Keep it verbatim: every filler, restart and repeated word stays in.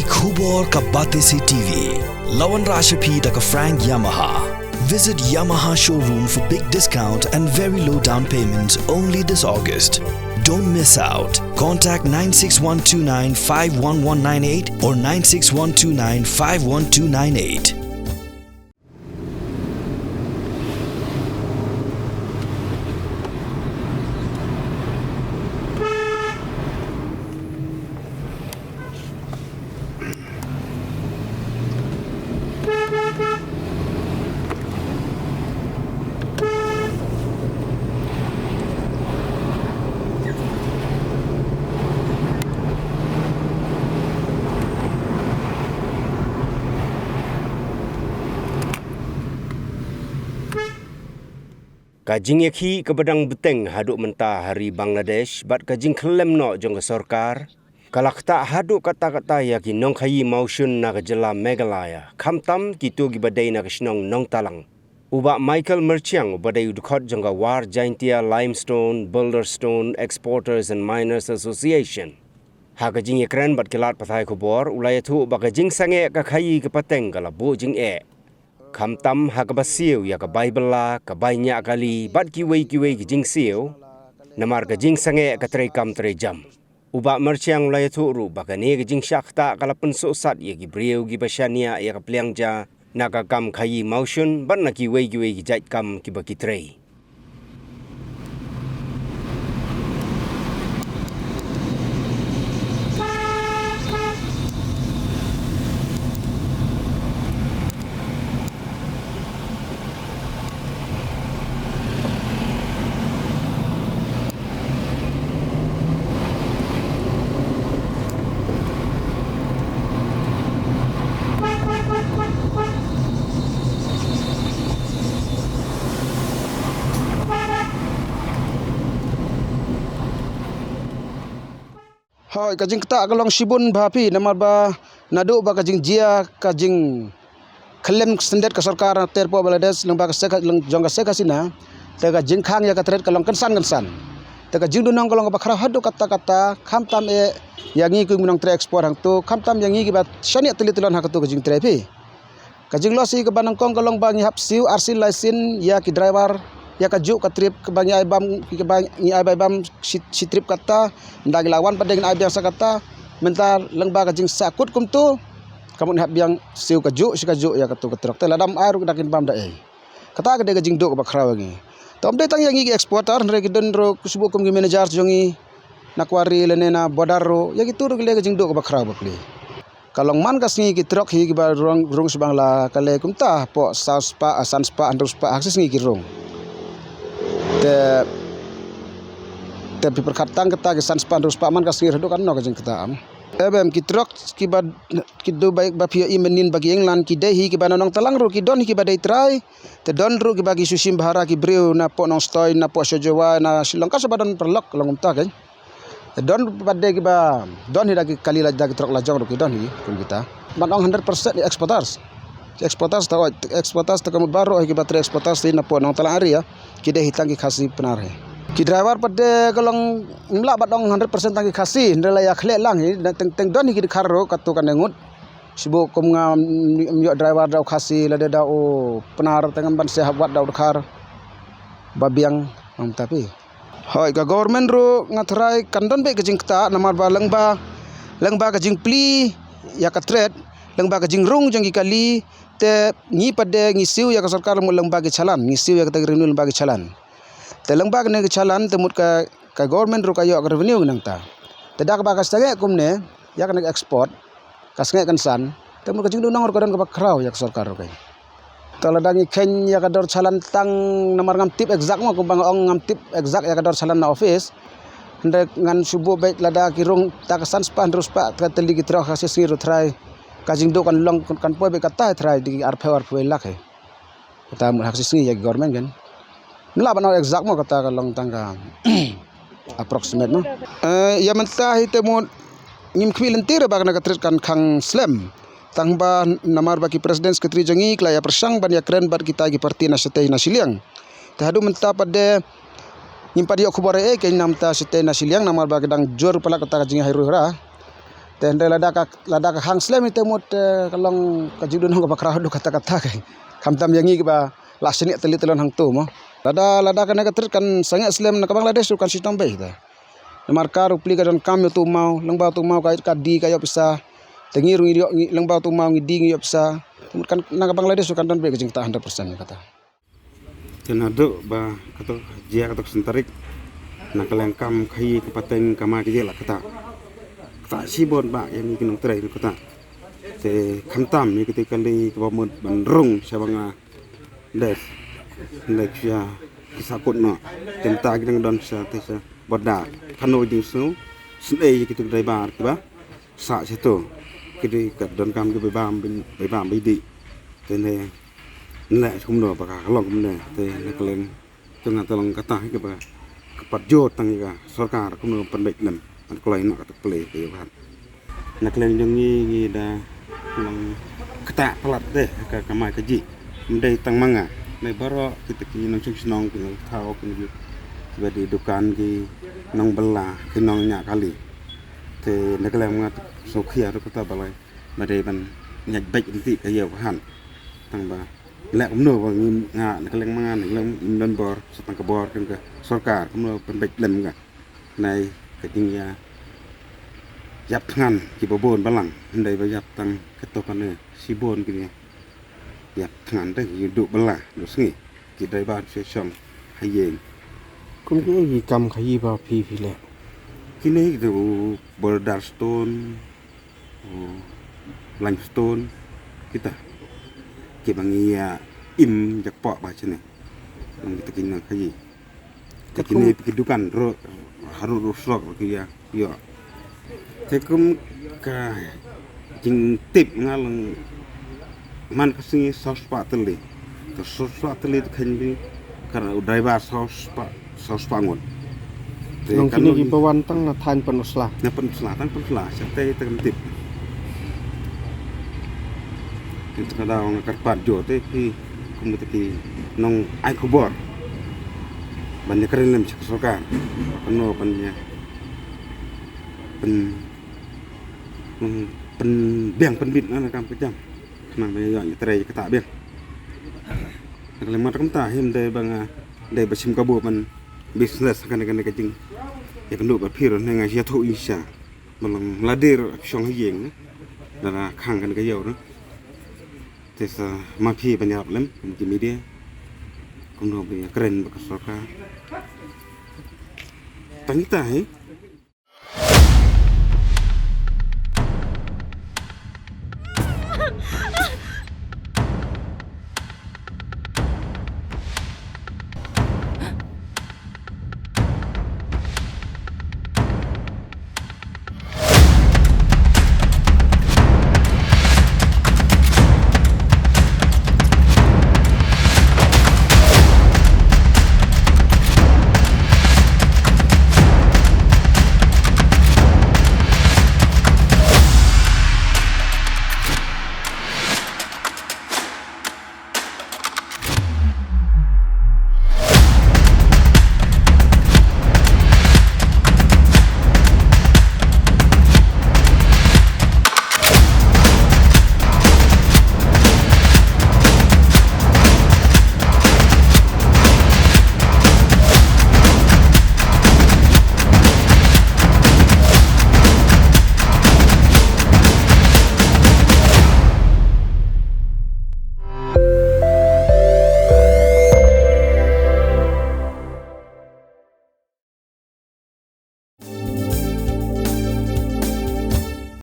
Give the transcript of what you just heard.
Khubor ka Batesi T V. La wanrah sha phi da ka Frank Yamaha. Visit Yamaha showroom for big discount and very low down payments only this August. Don't miss out. Contact nine six one two nine five one one nine eight or nine six one two nine five one two nine eight. Ka jingïakhih kaba dang bteng haduh mynta ha ri Bangladesh bad ka jingkhyllem noh jong ka sorkar ka la ktah haduh katta katta ïa ki nongkhaïi mawshun na ka jylla Meghalaya, khamtam kito kiba dei na ka shnong Nongtalang. U Bah Michael Myrchiang uba dei u dkhot jong ka War Jaintia Limestone Boulder Stone Exporters and Miners Association, ha ka jingïakren bad ki lad pathai khubor u la ïathuh ba ka jingsangeh ka khaïi ka pateng ka la buh jingeh, khamtam ha kaba siew ïa ka bai bylla, ka bai ñiah kali bad kiwei kiwei ki jingsiew. Namar ka jingsangeh ka treikam treijam, u Bah Myrchiang u la ïathuh ruh ba kane ka jingshah ktah ka la pynsuhsat ïa ki briew kiba shaniah ïa ka pliang ja na ka kam khaïi mawshun bad na kiwei kiwei ki jait kam kiba ki trei. Hooid, ka jingktah ka long shibun bha phi, namar ba naduh ba ka jingjia ka jingkhyllem syndet ka sorkar ter pok Bangladesh lyngba ka Sheikh, jong ka Sheikh Hasina, te ka jingkhang ïa ka tret ka long kynsan kynsan. Te ka jingdunong ka long kaba khraw haduh katta katta, khamtam eh ïa ngi ki nongtrei export hangto, khamtam ïa ngi kiba shaniah tylli tyllon ha kato ka jingtrei phi. Ka jinglosi kaba nyngkong ka long ba ngi hap siew arsien laisien ïa ki driver ïa ka juh ka trip kaba ngi ai bam, kaba ngi ai bai bam shi, shi trip kata, ynda ngi la wan pat de ngin ai biang sa kata. Mynta lyngba ka jingsakut kumto, ka mut ngi hap biang siew ka juh shi ka juh ïa kato ka trok. Te lada ym ai ruh da kin bam da ei. Kata ka dei ka jingduh kaba khraw ïa ngi. Te ym dei tang ïa ngi ki exporter, hynrei ki don ruh, shu buh kum ki manager jong ngi na quarry lane na border ruh, ïa kito ruh ki leh ka jingduh kaba khraw bapli. Ka long man ka sngi ki trok hi kiba rung, rung shibang la ka leh kumta hapoh saw spah, ah, san spah, hynriew spah ha ka sngi ki rung. Te, te phi pyrkhat tang kata ki san spah, hynriew spah man ka sngi haduh katno ka jingktah, em. Em, em, ki trok kiba, ki Dubai ba phi ïohi mynnin ba ki England ki dei hi kiba na Nongtalang ruh ki don hi kiba dei trai. Te don ruh kiba ki shu shim bhara ki briew na poh Nongstoiñ, na poh Shajowai, na Shillong, ka shaba don paralok long kumta kein. Te don pat de kiba don hi da ki kali la, da ki trok lajong ruh ki don hi kum kita. Ban ong hundred percent exporters. Exporters ta oi, exporters ta ka mut baroh hi kiba trei exporters hi na poh Nongtalang area. Ki dei hi tang ki Khasi Pnar hi. Ki driver pat de ka long ym lah ban ong hundred percent tang ki Khasi, hynrei la ïa khleh lang hi, teng, teng don hi ki Dkhar ruh kato kane ngut. Shu buh kum nga ym ïoh driver da u Khasi lada da u Pnar te ngam ban seh hap wad da u Dkhar. Ba biang, ong ta phi. Hooid, ka government ruh nga tharai kan don beit ka jingktah namar ba lyngba, lyngba ka jingplie ïa ka tret, lyngba ka jingrung jong ki kali, te ngi pat de ngi siew ïa ka sorkar mut lyngba ki challan, ngi siew ïa kata ka revenue lyngba ki challan. Te lyngba kane ka challan te mut ka, ka government ruh ka ïoh ka revenue nangta. Te da kaba ka sangeh kumne ïa kane ka export, ka sangeh kynsan, te mut ka jingdunong ruh ka don kaba khraw ïa ka sorkar ruh kein. Te lada ngi kheiñ ïa ka dor challan tang namar ngam tip exact mo, kumba nga ong ngam tip exact ïa ka dor challan na office. Hynrei ngan shu buh beit lada ki rung ta ka san spah, hynriew spah, ka tylli ki trok ha shi sngi ruh tharai ka jingduh kan long, kan poi beit kata tharai di arphew, arphew lak hi. Kata mut ha ka shi sngi ïa ki government kan. Ym lah ban ong exact mo, kata ka long tang ka approximate mo. Eh, ïa mynta hi te mut ngim khmih lynti re ba kane ka tret kan khang slem. Tang ba namar ba ki president secretary jong ngi ki la ïa pyrshang ban ïakren bad kita ki party na shatei na shiliang. Te haduh mynta pat de ngim pat ïoh khubor ei ei kein na mynta shatei na shiliang namar ba ki dang jur palat kata ka jingïahighur hura. Te hynrei lada ka, lada ka khang slem ïa te mut, eh, ka long ka jingdon kaba khraw haduh katta katta ka. Khamtam ïa ngi kiba la shaniah tylli tylon hangto mo. Lada, lada kane ka trit kan sangeh slem na ka Bangladesh ruh kan shitom beit te. Namar ka ruh pli ka donkam ïa uto u maw, lyngba uto u maw ka, ka die ka ïoh pisa. Te ngi ruh ngi ïoh, ngi, lyngba uto u maw ngi die ngi ïoh pisa. Te mut kan na ka Bangladesh ruh kan don beit ka jingktah hundred percent kata. Te naduh ba kato jia kato ka sentarik na ka lyngkam khaïi ka pateng ka mai ka jia la kata. Kata shibun ba ïa ngi ki nongtrei kata. Te khamtam ïa kata kali kaba mut ban rung sha ba nga dei. Dei sha ki sakut no. Te mynta ki dang don sha te sha border. Kano jingsngew sngewsih ïa kitu ki driver kiba sah sha to. Ki dei ka donkam ki bai bam bai bam bai dih. Te ne ne kumno ba ka long kumne te ne ka leng. Te nga te long kata hi kaba ka pat jot tang ïa ka sorkar kumno pynbeit lem ban kloi noh kata plie ka ïa ka. Na ka leng jong ngi ngi da long kata palat te ka kamai ka jih. Ym dei tang ma nga. Dei baroh kita ki nongshong shnong ki nongthaw ki nong kiba dei dukan ki nongbylla ki nongñiah kali. Te na ka leng nga te sngewkhia ruh kata ba lai ba dei ban ñiah beit ryntih ka ïa ka han. Tang ba leh kumno ba ngi nga na ka leng ma nga na ka leng ym don bor sa tang ka bor kan ka sorkar kumno pynbeit lem ka. Nai ka jingïa ïap thngan kiba bun balang hynrei ba ïap tang kato kane shibun kine. Ïap thngan te ki duh bylla duh sngi ki driver sha shong ha ïing. Kum kine ki kam khaïi ba phi phi leh? Kine ki tu border stone, u limestone kita kiba ngi ïa im jakpoh ba shane. Nang kita ki nang khaïi. Te kine ki dukan ro haru ro slok ro ki ïa ïoh. Te kum ka jingtip nga lang man ka sngi saw spah tylli. Te saw spah tylli te khein bi ka u driver saw spah saw spah ngut. Te nong kane ki ba wan tang na thaiñ Pynursla. Na Pynursla tang Pynursla sa te te kam tip. Te ka daw nga kyrpad jo te ki kum te ki nong ai khubor. Ban ïa kren lem sha ka sorkar. Kano ban ïa pyn pynbiang pynbit na kam ka jam. Khnang ba ïa ïa trei kata biang. Ka lem mat kumta him dei ba nga dei ba shim kabu ban business kane kane ka jing. Ïa kynduh ba phi ruh ne nga ïathuh ïa sha. Ba long lade ruh shong ha ïing ne. Lada khang kane ka ïew ne. Te sa ma phi ban ïarap lem kum ki media. Kumno ba ïa kren ba ka sorkar. Tang ita hi.